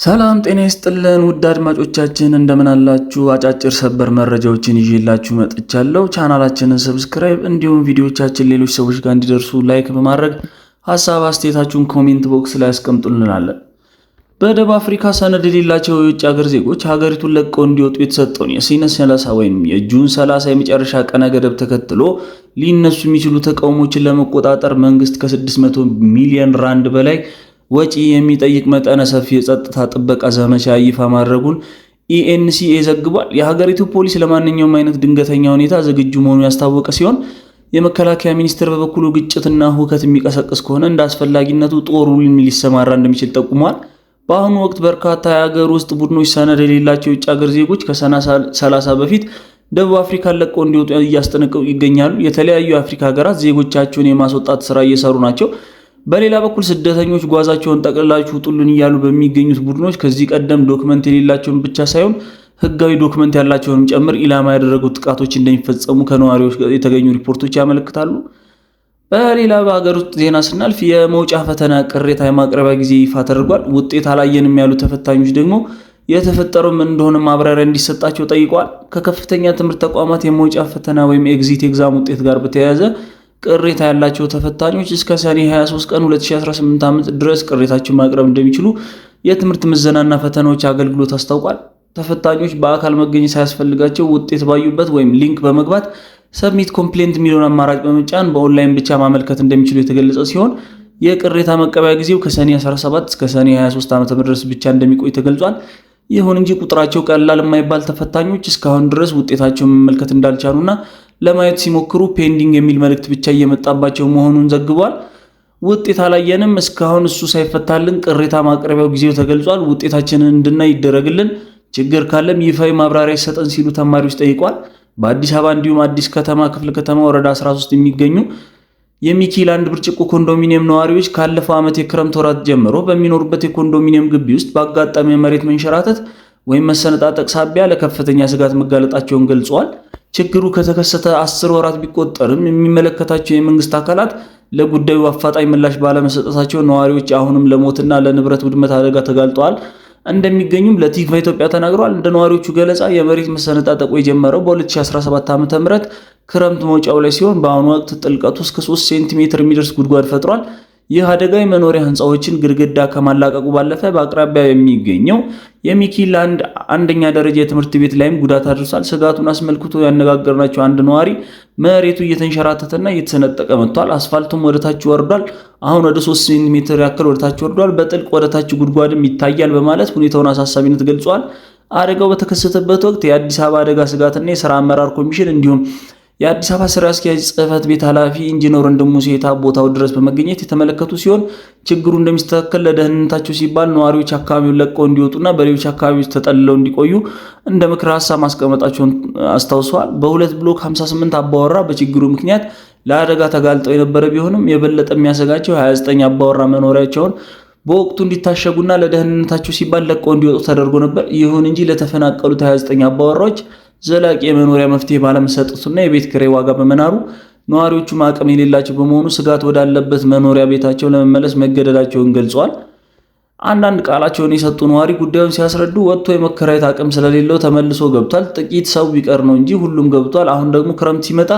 ሰላም ጤና ይስጥልን ውድ አድማጮቻችን እንደምን አላችሁ? አጫጭር ሰበር መረጃዎችን ይዤላችሁ መጥቻለሁ። ቻናላችንን subscribe እንዲሁም ቪዲዮቻችን ሌሎች ሰዎች ጋር እንዲደርሱ like በማድረግ ሀሳብ አስተያየታችሁን comment box ላይ አስቀምጡልናለን። በደቡብ አፍሪካ ሰነድ የሌላቸው የውጭ ሀገር ዜጎች ሀገሪቱን ለቀው እንዲወጡ የተሰጠውን የሰኔ 30 ወይም የ June 30 የመጨረሻ ቀነ ገደብ ተከትሎ ሊነሱ የሚችሉ ተቃውሞችን ለመቆጣጠር መንግስት ከ600 ሚሊዮን ራንድ በላይ ወጪ የሚጠይቅ መጠነ ሰፊ የጸጥታ ጥበቃ ዘመቻ ይፋ ማድረጉን ኢኤንሲኤ ዘግቧል። የሀገሪቱ ፖሊስ ለማንኛውም አይነት ድንገተኛ ሁኔታ ዝግጁ መሆኑን ያስታወቀ ሲሆን የመከላከያ ሚኒስቴር በበኩሉ ግጭትና ሁከት የሚቀሰቅስ ከሆነ እንደ አስፈላጊነቱ ጦሩ ሊሰማራ እንደሚችል ጠቁሟል። በአሁኑ ወቅት በርካታ የሀገር ውስጥ ቡድኖች ሰነድ የሌላቸው የውጭ ሀገር ዜጎች ከሰኔ 30 በፊት ደቡብ አፍሪካን ለቀው እንዲወጡ እያስጠነቀቁ ይገኛሉ። የተለያዩ የአፍሪካ ሀገራት ዜጎቻቸውን የማስወጣት ስራ እየሰሩ ናቸው። በሌላ በኩል ስደተኞች ጓዛቸውን ጠቅልላችሁ ውጡልን እያሉ በሚገኙት ቡድኖች ከዚህ ቀደም document የሌላቸውን ብቻ ሳይሆን ሕጋዊ document ያላቸውንም ጭምር ኢላማ ያደረጉ ጥቃቶች እንደሚፈጸሙ ከነዋሪዎች የተገኙ ሪፖርቶች ያመለክታሉ። በሌላ በሀገር ውስጥ ዜና ስናልፍ የመውጫ ፈተና ቅሬታ የማቅረቢያ ጊዜ ይፋ ተደርጓል። ውጤት አላየንም ያሉ ተፈታኞች ደግሞ የተፈጠረው ምን እንደሆነ ማብራሪያ እንዲሰጣቸው ጠይቀዋል። ከከፍተኛ ትምህርት ተቋማት የመውጫ ፈተና ወይም exit exam ውጤት ጋር በተያያዘ ቅሬታ ያላቸው ተፈታኞች እስከ ሰኔ 23 ቀን 2018 ዓ.ም ድረስ ቅሬታቸውን ማቅረብ እንደሚችሉ የትምህርት ምዘናና ፈተናዎች አገልግሎት አስታውቋል። ተፈታኞች በአካል መገኘት ሳያስፈልጋቸው ውጤት ባዩበት ወይም link በመግባት submit complaint የሚለውን አማራጭ በመጫን በኦንላይን ብቻ ማመልከት እንደሚችሉ የተገለጸ ሲሆን የቅሬታ መቀበያ ጊዜው ከሰኔ 17 እስከ ሰኔ 23 ዓ.ም ድረስ ብቻ እንደሚቆይ ተገልጿል። ይሁን እንጂ ቁጥራቸው ቀላል የማይባል ተፈታኞች እስካሁን ድረስ ውጤታቸውን መመልከት እንዳልቻሉና ለማየት ሲሞክሩ pending የሚል መልእክት ብቻ እየመጣባቸው መሆኑን ዘግቧል። ውጤት አላየንም፣ እስካሁን እሱ ሳይፈታልን ቅሬታ ማቅረቢያው ጊዜው ተገልጿል። ውጤታችንን እንድናይ ይደረግልን፣ ችግር ካለም ይፋዊ ማብራሪያ ይሰጠን ሲሉ ተማሪዎች ጠይቋል። በአዲስ አበባ እንዲሁም አዲስ ከተማ ክፍለ ከተማ ወረዳ 13 የሚገኙ የሚኪላንድ ብርጭቆ ኮንዶሚኒየም ነዋሪዎች ካለፈው ዓመት የክረምት ወራት ጀምሮ በሚኖሩበት የኮንዶሚኒየም ግቢ ውስጥ በአጋጣሚ የመሬት መንሸራተት ወይም መሰነጣጠቅ ሳቢያ ለከፍተኛ ስጋት መጋለጣቸውን ገልጸዋል። ችግሩ ከተከሰተ 10 ወራት ቢቆጠርም የሚመለከታቸው የመንግስት አካላት ለጉዳዩ አፋጣኝ ምላሽ ባለመሰጠታቸው ነዋሪዎች አሁንም ለሞትና ለንብረት ውድመት አደጋ ተጋልጠዋል እንደሚገኙም ለቲክቫህ ኢትዮጵያ ተናግረዋል። እንደ ነዋሪዎቹ ገለጻ የመሬት መሰነጣጠቁ የጀመረው በ2017 ዓ.ም ክረምት መውጫው ላይ ሲሆን በአሁኑ ወቅት ጥልቀቱ እስከ 3 ሴንቲሜትር የሚደርስ ጉድጓድ ፈጥሯል። ይህ አደጋ የመኖሪያ ህንፃዎችን ግድግዳ ከማላቀቁ ባለፈ በአቅራቢያ የሚገኘው የሚኪላንድ አንደኛ ደረጃ የትምህርት ቤት ላይም ጉዳት አድርሷል። ስጋቱን አስመልክቶ ያነጋገርናቸው አንድ ነዋሪ መሬቱ እየተንሸራተተና እየተሰነጠቀ መጥቷል። አስፋልቱም ወደታች ወርዷል። አሁን ወደ 3 ሴንቲሜትር ያክል ወደታች ወርዷል። በጥልቅ ወደታች ጉድጓድም ይታያል በማለት ሁኔታውን አሳሳቢነት ገልጿል። አደጋው በተከሰተበት ወቅት የአዲስ አበባ አደጋ ስጋትና የስራ አመራር ኮሚሽን እንዲሁም የአዲስ አበባ ስራ አስኪያጅ ጽህፈት ቤት ኃላፊ ኢንጂነር ወንድሙ ሴታ ቦታው ድረስ በመገኘት የተመለከቱ ሲሆን ችግሩ እንደሚስተካከል ለደህንነታቸው ሲባል ነዋሪዎች አካባቢውን ለቀው እንዲወጡና በሌሎች አካባቢዎች ተጠልለው እንዲቆዩ እንደ ምክረ ሀሳብ ማስቀመጣቸውን አስታውሰዋል። በሁለት ብሎክ 58 አባወራ በችግሩ ምክንያት ለአደጋ ተጋልጠው የነበረ ቢሆንም የበለጠ የሚያሰጋቸው 29 አባወራ መኖሪያቸውን በወቅቱ እንዲታሸጉና ለደህንነታቸው ሲባል ለቀው እንዲወጡ ተደርጎ ነበር። ይሁን እንጂ ለተፈናቀሉት 29 አባወራዎች ዘላቂ የመኖሪያ መፍትሄ ባለመሰጠቱና የቤት ኪራይ ዋጋ በመናሩ ነዋሪዎቹም አቅም የሌላቸው በመሆኑ ስጋት ወዳለበት መኖሪያ ቤታቸው ለመመለስ መገደዳቸውን ገልጸዋል። አንዳንድ ቃላቸውን የሰጡ ነዋሪ ጉዳዩን ሲያስረዱ ወጥቶ የመከራየት አቅም ስለሌለው ተመልሶ ገብቷል። ጥቂት ሰው ቢቀር ነው እንጂ ሁሉም ገብቷል። አሁን ደግሞ ክረምት ሲመጣ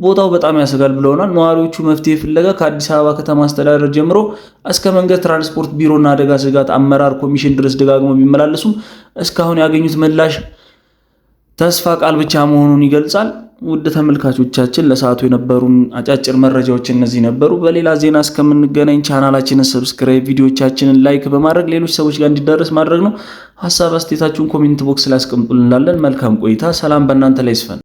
ቦታው በጣም ያሰጋል ብለውናል። ነዋሪዎቹ መፍትሄ ፍለጋ ከአዲስ አበባ ከተማ አስተዳደር ጀምሮ እስከ መንገድ ትራንስፖርት ቢሮና አደጋ ስጋት አመራር ኮሚሽን ድረስ ደጋግመው ቢመላለሱም እስካሁን ያገኙት ምላሽ ተስፋ ቃል ብቻ መሆኑን ይገልጻል። ውድ ተመልካቾቻችን ለሰዓቱ የነበሩን አጫጭር መረጃዎች እነዚህ ነበሩ። በሌላ ዜና እስከምንገናኝ ቻናላችንን subscribe፣ ቪዲዮቻችንን like በማድረግ ሌሎች ሰዎች ጋር እንዲዳረስ ማድረግ ነው። ሀሳብ አስተያየታችሁን comment box ላይ አስቀምጡልን እንላለን። መልካም ቆይታ። ሰላም በእናንተ ላይ ይስፈን።